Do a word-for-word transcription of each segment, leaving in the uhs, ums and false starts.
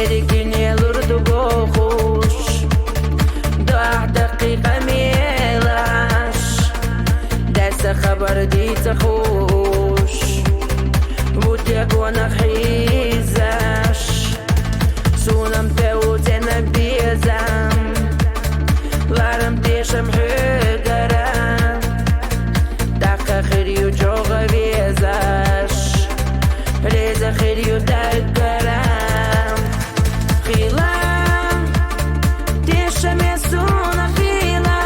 Рикинелур дуго хуш, дагь дакъикъа мелаш, даса хабар дица хуш, вутягона хизаш, сунам пеутена безам, ларам дешам хӀугарам, дахъа хирю чӀогӀа везаш, реза хирю даггарам. Хила, дешаме суна хила,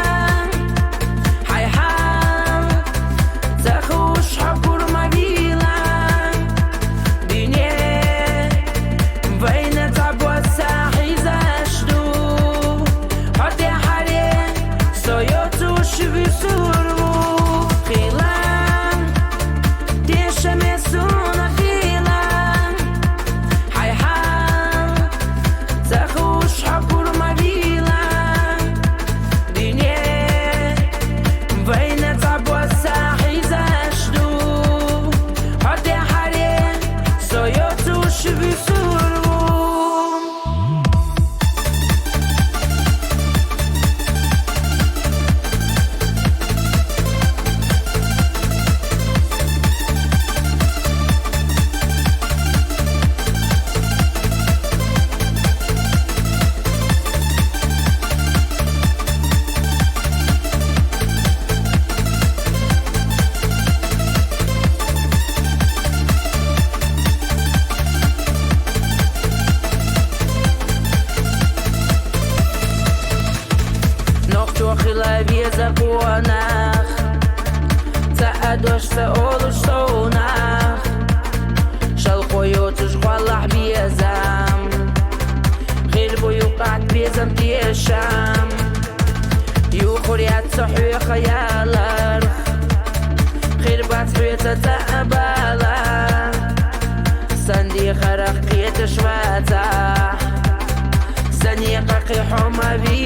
хӀай-хӀал, ца хуш хӀакур мавила. Дине вайна табуаса хӀизаш ду, хӀоте хӀаре сойо цуш висуру. Хила, дешаме суна хила, хӀай-хӀал, ца хуш хӀакур мавила. Дине вайна табуаса хӀизаш ду, хӀоте хӀаре сойо цуш висуру. Нохчо хила веза къонах, ца адошса олуш совнах, шалхъо йоцуш хвалахь безам, хирбу юкъат безам тешам. Юхуряца хӀуе хаялар, хирбац хӀуеца цаабала, санди харахъ кьеташ вацахь, саникъахъе хӀомави